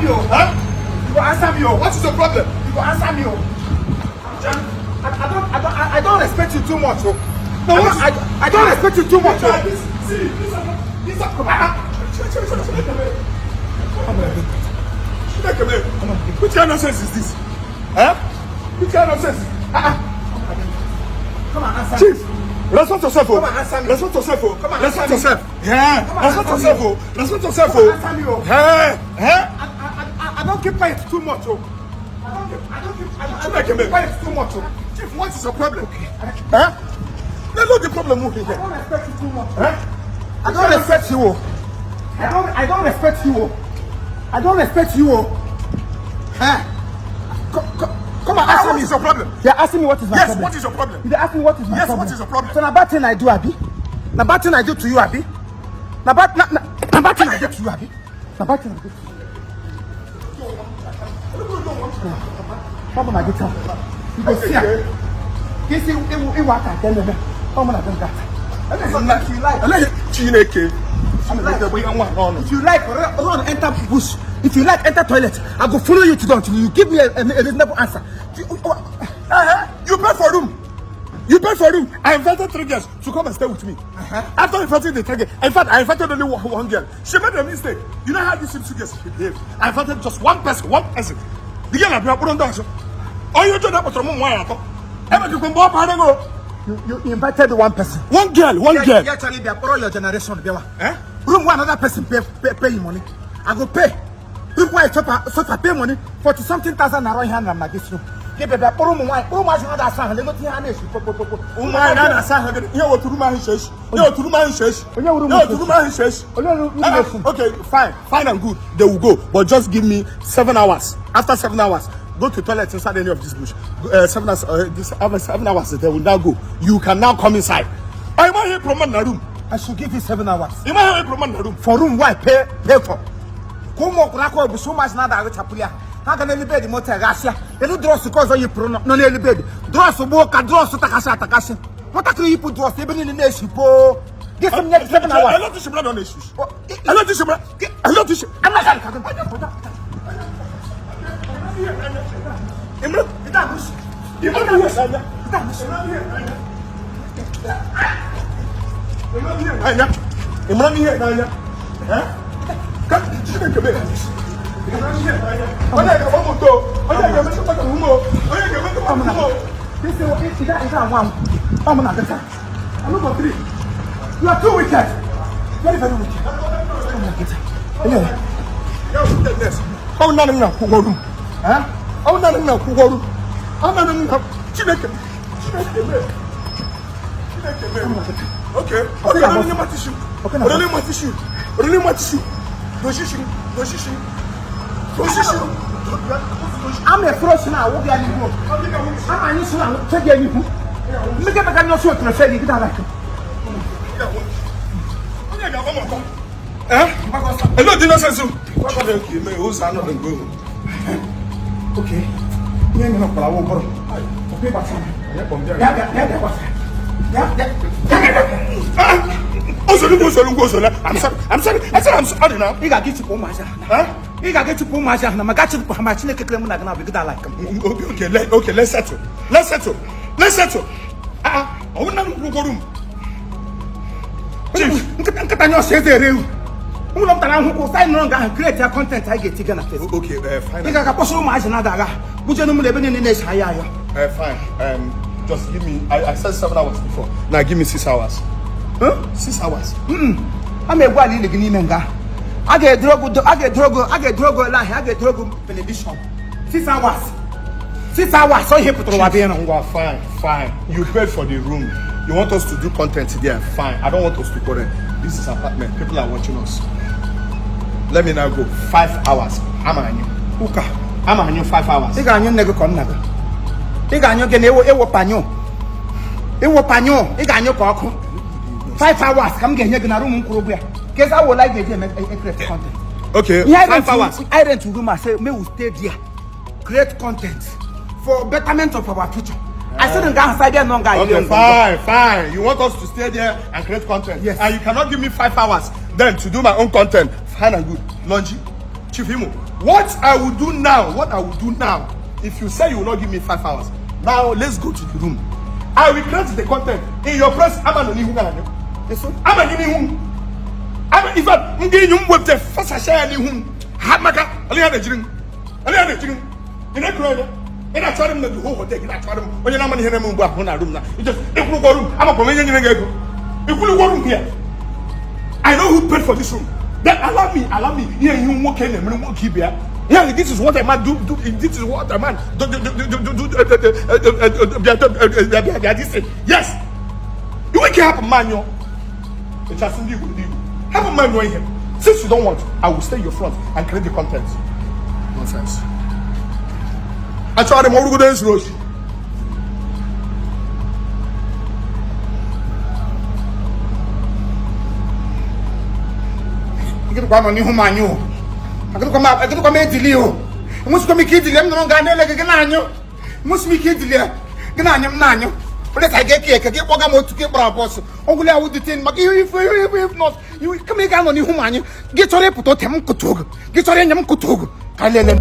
me, oh. Huh? You go answer me, oh. What is your problem? You go answer me, oh. I don't respect you too much, oh. No, I what don't, I don't respect you too much, oh. This, see, this, this, Chineke me. Which kind of nonsense is this? Huh? Which kind of nonsense? Ah, ah. Come and answer me. Chief, respect yourself, oh. Come and answer me. Respect yourself, oh. Come and Respect answer me. yourself. Yeah. Come and Respect answer me. yourself, oh. Respect yourself, Come and oh. answer me, oh. Eh? Eh? I don't keep quiet too much, oh. I don't Chineke me. keep quiet too much, oh. Chief, what is your problem? Eh? No, no, the problem here. I don't respect you too much. Eh? I don't respect you, oh. I don't respect you, oh. I don't respect you, oh. Eh? Come and answer What me. is your problem? You're asking me what is my Yes, problem. what is your problem? You dey ask me what is my Yes, problem. what is your problem? So na bad thing I do, abi? Na bad thing I do to you, abi? Na bad thing I do to you, abi? Na bad thing I do to you. Come on, get out. You go see am. You see, iwu aka nke mmemme. Ọ mụ na gị gata. If you like, Chineke. if you like, run enter bush. If you like, enter toilet. I go follow you to the until you give me a reasonable answer. Uh-huh. You pay for room. You pay for room. I invited three girls to come and stay with me. After inviting the three girls, in fact, I invited only one girl. She made a mistake. You know how these two girls behave. I invited just one person, one person. The girl I put on down. Oh, you don't have to move one. You invited one person. One girl, one girl. Yeah, Charlie, be borrow your generation, be Eh? Room one another person pay you money. I go pay. Room one suffer pay money 40 something thousand naira here na this room. Ke be borrow room one, room one another san le no ti ha na esu po po po. Ụmụ anyị na-asa ahụ gịnị? Ihe otu room ahụ sheshi. Ihe otu room ahụ sheshi. Onye wuru Ihe otu room ahụ sheshi. Onye wuru room esu. Okay, fine, fine and good. They will go, but just give me 7 hours. After 7 hours, go to toilet inside any of this bush. 7 hours, this after 7 hours, they will now go. You can now come inside. I might hear from na room. I should give you 7 hours. You might hear from na room. For room why pay for. Ka ụmụ ọkwụrụ aka ọgụ so ụmụazị na-ada agụchapụ ya. Ha ga n'elu bed motel gasịa. Elu drawers ka ọzọ yipụrụ nọ n'elu bed. Drawers gbuo ka drawers takasị atakasị. Nwatakịrị yipụ drawers ebe niile na-esi poo. Gị sị m nye 7 hours. I love this brother on the shoes. I love this brother. I love this. I'm not gonna Imran, Imran, Anya, Imran ihe n'anya. Eh? Ka Chineke mee. Imran ihe n'anya. Onye ga-agba moto, onye ga-eme ntụkpata ume, onye ga-eme ntụkpata ume. This is that one. I'm gonna get I'm not three. You are too wicked. Very, very wicked. I'm gonna get Yeah. Ya wickedness. Ọ naanị m na-akwụ ụgwọ room. Huh? Ọ naanị m na-akwụ ụgwọ room. Ọ naanị m na Chineke. Chineke mee. Chineke mee. Okay. Okay, onye ma tissue. Onye ma tissue. Onye ma tissue. Doshishi. Doshishi. Doshishi. I'm a fresh now. What are you doing? I'm a new one. Take your new. Look at the kind of short to say you get like. Onye ga-agba m ọtọ. Eh? Hello, dị nonsense. Chineke mee, ụzọ anọghị mgbe. Okay. Yeah, you know, but I won't borrow. Okay, but yeah, yeah, yeah, yeah, yeah, yeah. Ozolu, ozolu, ozolu. I'm sorry. I'm sorry. I said I'm sorry now. Ị ga-aga ịchụpụ ụmụazị ahụ. Huh? Ị ga-aga ịchụpụ ụmụazị ahụ na ma gaa chụpụ ha ma Chineke kere mụ na gị na abụ gị like m. Okay, let's settle. Let's settle. Let's settle. Ah, ah. Ọ bụrụ na m kwụrụ room. Chief. Nkịta nye ọsọ eze ere ewu. Ụlọ m tara ahụhụ kwụ saị nọrọ nga ahụ create ya content anyị ga-eti ga na Facebook. Okay, fine. Ị ga-aga kpọsịrị ụmụazị na-ada agha bujenu m na ebe niile na-esi ahịa ayọ. Fine. Just give me. I said 7 hours before. Now give me 6 hours. Huh? 6 hours. A ma egwu ala ili gị n'ime nga. A ga-edoro gị a ga-edoro gị a ga-edoro gị ole ahịa a ga-edoro gị benediction. 6 hours. 6 hours ọ ihe pụtara ụwa bịa ịrụ. Ngwa, fine, fine. You paid for the room. You want us to do content there? Fine. I don't want us to quarrel. This is apartment. People are watching us. Let me now go. 5 hours. I'm on you. Ụka. I'm on you 5 hours. Ị ga-anyụ nne gị ka nna gị. Ị ga-anyụ gị na ewo ewo panyo. Ewo panyo ị ga-anyụ ka ọkụ. 5 hours ka m ga-enye gị na room m kwụrụ ụgwọ ya. Ka ezi awola anyị ga-eji eme create content. Okay. Ihe I 5 rent hours. I rent room, I say may we stay there, create content for betterment of our future. I said nga ahụ side nọ nga. Okay, fine, fine. You want us to stay there and create content? Yes. And you cannot give me 5 hours then to do my own content. Fine and good. Longi. Chief Imo, what I will do now, what I will do now, if you say you will not give me 5 hours, now let's go to the room. I will create the content in your press. Ama no n'ihu gara ama gị n'ihu m. Ama, in fact, m ga-enyo m wepụta fasasha ya n'ihu m. Ha maka ọlị ya na-ejiri m. Ọlị ya na-ejiri m. Ị na-ekuru anya. Ị na-achọrọ m na the whole hotel, gị na-achọrọ m onye na-ama ihe na-eme ugbu a hụ na room na. Ị just ịkwụrụ ụgwọ room, amakwa m onye nyere gị ego. Ịkwụrụ ụgwọ room here. I know who paid for this room. Then allow me, allow me. Here you nwoke na-emere nwoke ibe ya. Yeah, this is what a man do. Do this is what a man do. Do do do do do. Bịa this thing. Yes. You won't hapụ mmanya. Ịchasị ndị Igbo ndị Igbo. Hapụ mmanya ihe. Since you don't want, I will stay your front and create the content. Nonsense. Achọrọ m ọrụgodo ezuru oshi. Agịdịkwa nọ n'ihu m anyụ o. Agịdịkwa m edili o. Enwesịkwa m ike idili m nọrọ nga na-ele gị gị na-anyụ. Enwesị m ike idili ya gị na-anyụ m na-anyụ. Onye ka ga-eke eke gị kpọga m otu ka ị kpọrọ abụọ sị ọgwụla ya wụ maka ihe ife ihe ife if not kama ị ga-anọ n'ihu m anyụ gị chọrọ ịpụta ote m kụtụ ogo gị chọrọ inye m kụtụ ogo ka lele m.